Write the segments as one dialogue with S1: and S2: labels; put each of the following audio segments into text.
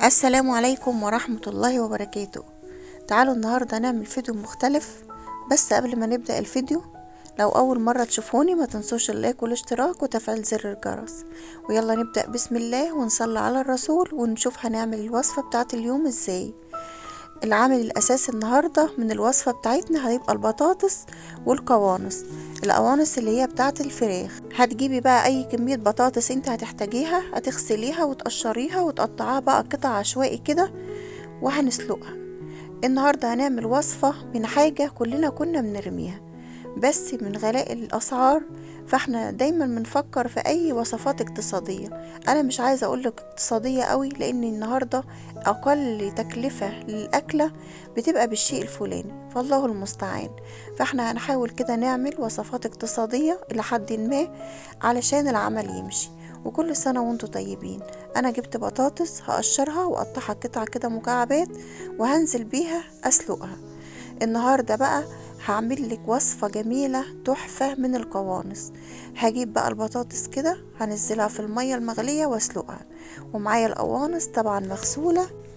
S1: السلام عليكم ورحمة الله وبركاته. تعالوا النهاردة نعمل فيديو مختلف، بس قبل ما نبدأ الفيديو لو أول مرة تشوفوني ما تنسوش ال like والاشتراك وتفعيل زر الجرس، ويلا نبدأ بسم الله ونصلي على الرسول ونشوف هنعمل الوصفة بتاعت اليوم ازاي. العامل الأساسي النهاردة من الوصفة بتاعتنا هيبقى البطاطس والقوانص، القوانص اللي هي بتاعت الفراخ. هتجيبي بقى أي كمية بطاطس انت هتحتاجيها، هتغسليها وتقشريها وتقطعيها بقى قطع عشوائي كده وهنسلقها. النهاردة هنعمل وصفة من حاجة كلنا كنا بنرميها، بس من غلاء الأسعار فاحنا دايما بنفكر في أي وصفات اقتصادية. أنا مش عايزة أقولك اقتصادية قوي، لأن النهاردة أقل تكلفة للأكلة بتبقى بالشيء الفلاني، فالله المستعان. فاحنا هنحاول كده نعمل وصفات اقتصادية إلى حد ما علشان العمل يمشي. وكل سنة وانتوا طيبين. أنا جبت بطاطس هقشرها وأقطعها قطع كده مكعبات وهنزل بيها أسلقها. النهاردة بقى هعمل لك وصفة جميلة تحفة من القوانص. هجيب بقى البطاطس كده هنزلها في المية المغلية واسلقها، ومعايا القوانص طبعا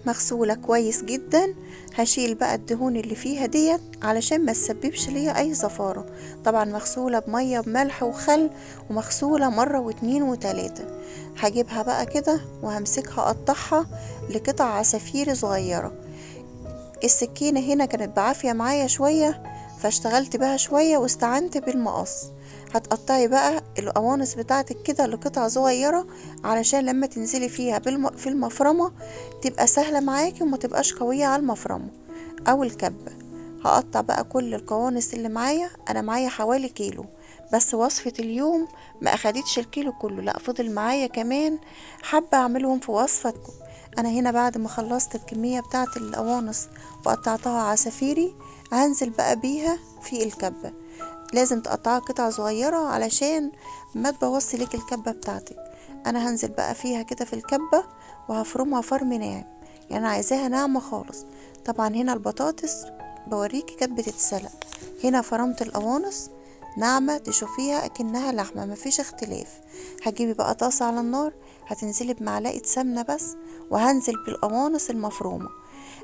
S1: مغسولة كويس جدا. هشيل بقى الدهون اللي فيها ديت علشان ما تسببش ليا اي زفارة. طبعا مغسولة بمية بملح وخل، ومغسولة مرة واتنين وتلاتة. هجيبها بقى كده وهمسكها اقطعها لقطع عصافير صغيرة. السكينة هنا كانت بعافية معايا شوية فاشتغلت بها شوية واستعنت بالمقص. هتقطعي بقى القوانص بتاعتك كده لقطع صغيرة علشان لما تنزلي فيها في المفرمة تبقى سهلة معاكي وما تبقاش قوية على المفرمة او الكبة. هقطع بقى كل القوانص اللي معايا. انا معايا حوالي كيلو، بس وصفة اليوم ما اخدتش الكيلو كله، لا فضل معايا كمان حابة اعملهم في وصفتكم. انا هنا بعد ما خلصت الكمية بتاعت القوانص وقطعتها عصافيري هنزل بقى بيها في الكبة. لازم تقطعها قطع صغيرة علشان ما تبوظش ليك الكبة بتاعتك. انا هنزل بقى فيها كده في الكبة وهفرمها فرم ناعم، يعني انا عايزاها ناعمة خالص. طبعا هنا البطاطس بوريكي كانت بتتسلق، هنا فرمت القوانص ناعمة تشوفيها اكنها لحمة مفيش اختلاف. هتجيبي بقى طاسة على النار، هتنزلي بمعلقة سمنة بس، وهنزل بالقوانص المفرومة.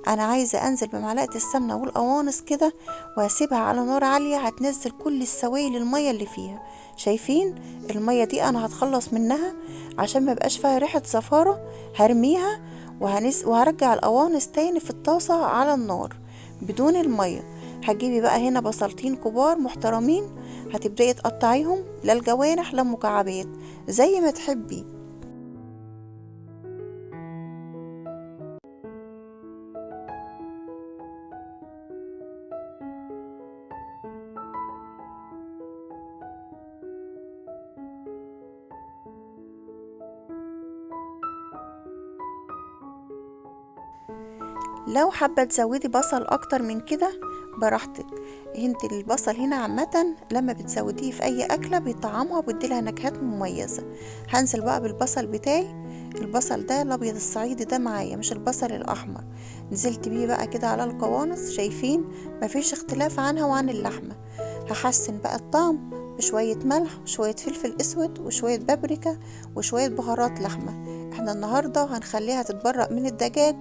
S1: انا عايزة انزل بمعلقة السمنة والقوانص كده وهسيبها على نار عالية، هتنزل كل السوائل المية اللي فيها. شايفين المية دي انا هتخلص منها عشان ما يبقاش فيها ريحة زفارة. هرميها وهرجع القوانص تاني في الطاسة على النار بدون المية. هتجيبي بقى هنا بصلتين كبار محترمين، هتبدأي تقطعيهم لا الجوانح لا مكعبات زي ما تحبي. لو حابة تزودي بصل اكتر من كده براحتك. انت البصل هنا عامة لما بتزوديه في اي اكلة بيطعمها وبيديلها نكهات مميزة. هنزل بقى بالبصل بتاعي، البصل ده الابيض الصعيدي ده معايا مش البصل الاحمر. نزلت بيه بقى كده على القوانص، شايفين مفيش اختلاف عنها وعن اللحمة. هحسن بقى الطعم بشوية ملح وشوية فلفل اسود وشوية بابريكا وشوية بهارات لحمة. احنا النهاردة هنخليها تتبرأ من الدجاج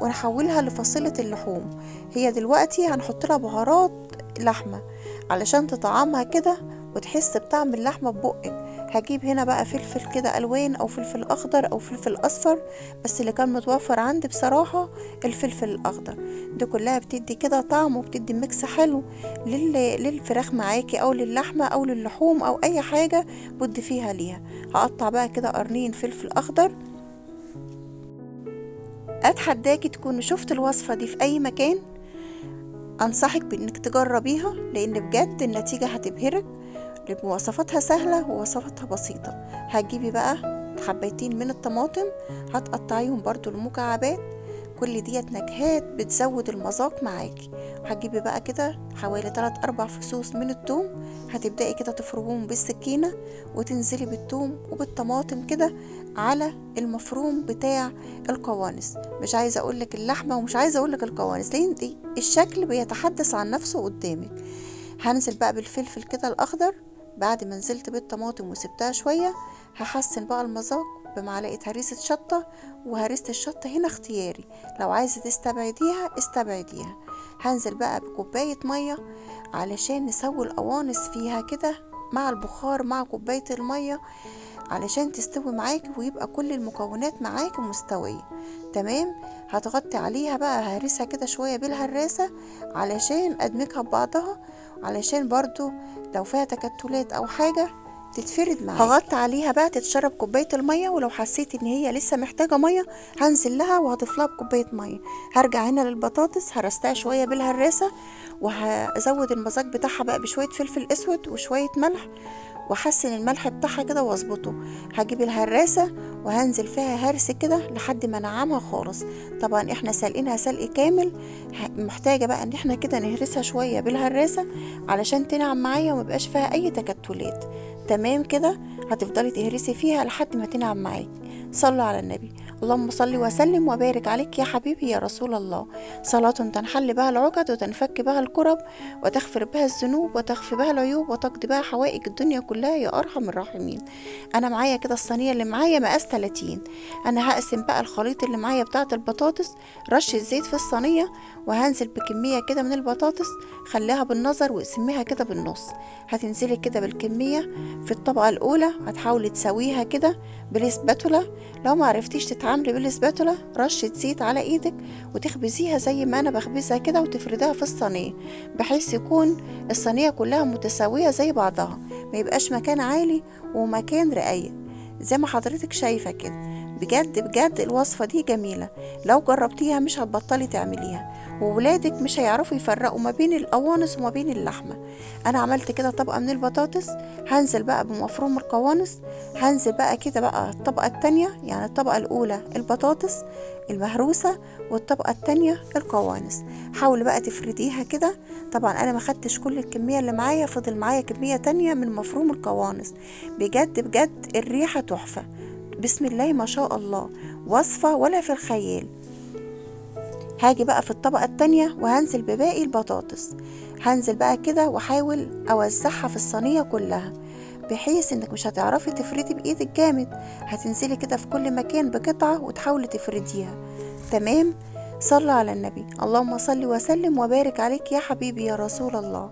S1: ونحولها لفصيلة اللحوم. هي دلوقتي هنحط لها بهارات لحمة علشان تطعمها كده وتحس بطعم اللحمة ببقك. هجيب هنا بقى فلفل كده ألوان أو فلفل أخضر أو فلفل أصفر، بس اللي كان متوفر عندي بصراحة الفلفل الأخضر. دي كلها بتدي كده طعم وبتدي mix حلو للفراخ معاكي أو للحمة أو للحوم أو أي حاجة بتضيفيها ليها. هقطع بقى كده قرنين فلفل أخضر. أتحداكي تكوني شفت الوصفة دي في أي مكان، أنصحك بإنك تجربيها لأن بجد النتيجة هتبهرك. وصفاتها سهلة ووصفاتها بسيطة. هتجيبي بقى حبايتين من الطماطم هتقطعيهم برضو المكعبات، كل ديت نكهات بتزود المذاق معاكي. هتجيبي بقى كده حوالي 3-4 فصوص من التوم، هتبدأي كده تفرميهم بالسكينة وتنزلي بالتوم وبالطماطم كده على المفروم بتاع القوانص. مش عايزة اقولك اللحمة ومش عايزة اقولك القوانص لان دي الشكل بيتحدث عن نفسه قدامك. هنزل بقى بالفلفل كده الاخضر بعد ما نزلت بالطماطم وسبتها شوية. هحسن بقى المذاق بمعلقة هريسة شطة، وهريسة الشطة هنا اختياري، لو عايزة تستبعديها استبعديها. هنزل بقى بكوباية مية علشان نسوي القوانص فيها كده مع البخار مع كوباية المية، علشان تستوي معاك ويبقى كل المكونات معاك مستوية. تمام. هتغطي عليها بقى، ههرسها كده شوية بالهراسة علشان ادمجها ببعضها، علشان برضو لو فيها تكتلات او حاجة تتفرد معاك. هغطي عليها بقى تتشرب كوباية المية، ولو حسيت ان هي لسه محتاجة مية هنزل لها وهضيف لها بكوباية مية. هرجع هنا للبطاطس، هرستها شوية بالهراسة، وهزود المذاق بتاعها بقى بشوية فلفل اسود وشوية ملح، واحسن الملح بتاعها كده واظبطه. هجيب الهراسة وهنزل فيها هرس كده لحد ما نعمها خالص. طبعا احنا سالقينها سلق كامل، محتاجة بقى ان احنا كده نهرسها شوية بالهراسة علشان تنعم معايا وميبقاش فيها اي تكتلات. تمام كده. هتفضلي تهرسي فيها لحد ما تنعم معاك. صلوا على النبي، اللهم صل وسلم وبارك عليك يا حبيبي يا رسول الله. صلاة تنحل بها العقد وتنفك بها الكرب وتغفر بها الذنوب وتخفي بها العيوب وتقضي بها حوائج الدنيا كلها يا أرحم الراحمين. أنا معايا كده الصينية اللي معايا مقاس 30. أنا هقسم بقى الخليط اللي معايا بتاعة البطاطس، رشة زيت في الصينية، وهنزل بكمية كده من البطاطس، خليها بالنظر واقسميها كده بالنص. هتنزلي كده بالكمية في الطبقة الأولى، هتحاولي تسويها كده بالسباتولا. لو ما عرفتيش تتعاملي بالسباتولا، رشة زيت على ايدك وتخبزيها زي ما انا بخبزها كده، وتفرديها في الصينية بحيث يكون الصينية كلها متساوية زي بعضها، ما يبقاش مكان عالي ومكان رقيق زي ما حضرتك شايفة كده. بجد بجد الوصفة دي جميلة، لو جربتيها مش هتبطلي تعمليها، وولادك مش هيعرفوا يفرقوا ما بين القوانص وما بين اللحمة. انا عملت كده طبقة من البطاطس، هنزل بقى بمفروم القوانص، هنزل بقى كده بقى الطبقة التانية، يعني الطبقة الاولى البطاطس المهروسة والطبقة التانية القوانص. حاولي بقى تفرديها كده. طبعا انا ما خدتش كل الكمية اللي معايا، فضل معايا كمية تانية من مفروم القوانص. بجد بجد الريحة تحفة، بسم الله ما شاء الله، وصفة ولا في الخيال. هاجي بقى في الطبقة التانية وهنزل بباقي البطاطس، هنزل بقى كده واحاول اوزعها في الصينية كلها، بحيث انك مش هتعرفي تفردي بايدك جامد، هتنزلي كده في كل مكان بقطعة وتحاولي تفرديها. تمام. صلوا على النبي، اللهم صل وسلم وبارك عليك يا حبيبي يا رسول الله.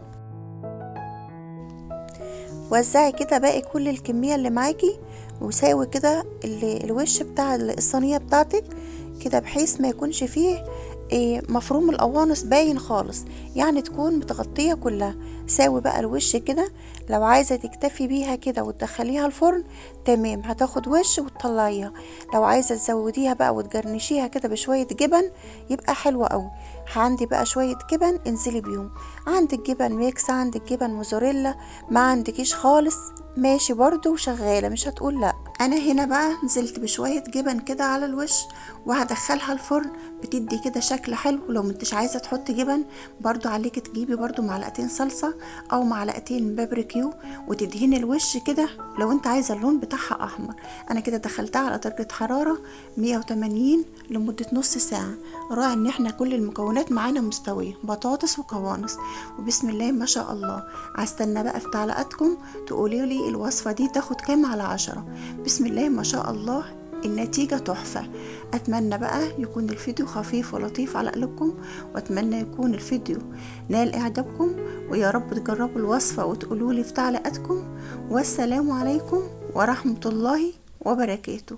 S1: وزعي كده باقي كل الكمية اللي معاكي، وساوي كده الوش بتاع الصينية بتاعتك كده، بحيث ما يكونش فيه مفروم القوانص باين خالص، يعني تكون متغطية كلها. ساوي بقى الوش كده. لو عايزة تكتفي بيها كده وتدخليها الفرن تمام، هتاخد وش وتطلعيها. لو عايزة تزوديها بقى وتجرنشيها كده بشوية جبن يبقى حلوة قوي. عندي بقى شوية جبن انزلي بيهم، عندك جبن mix، عندك جبن موزاريلا، ما عندكيش خالص ماشي برضو وشغالة، مش هتقول لا. انا هنا بقى نزلت بشوية جبن كده على الوش وهدخلها الفرن، بتدي كده شكل حلو. لو منتش عايزة تحطي جبن برضو عليك تجيبي برضو معلقتين صلصة او معلقتين بابريكيو وتدهني الوش كده لو انت عايزة اللون بتاعها احمر. انا كده دخلتها على درجة حرارة 180 لمدة نص ساعة. راعي ان احنا كل المكونات معانا مستوية، بطاطس وقوانص، وبسم الله ما شاء الله. هستنى بقى في تعليقاتكم تقولي لي الوصفة دي تاخد كام على 10. بسم الله ما شاء الله النتيجة تحفة. أتمنى بقى يكون الفيديو خفيف ولطيف على قلوبكم، وأتمنى يكون الفيديو نال إعجابكم، ويا رب تجربوا الوصفة وتقولوا لي في تعليقاتكم. والسلام عليكم ورحمة الله وبركاته.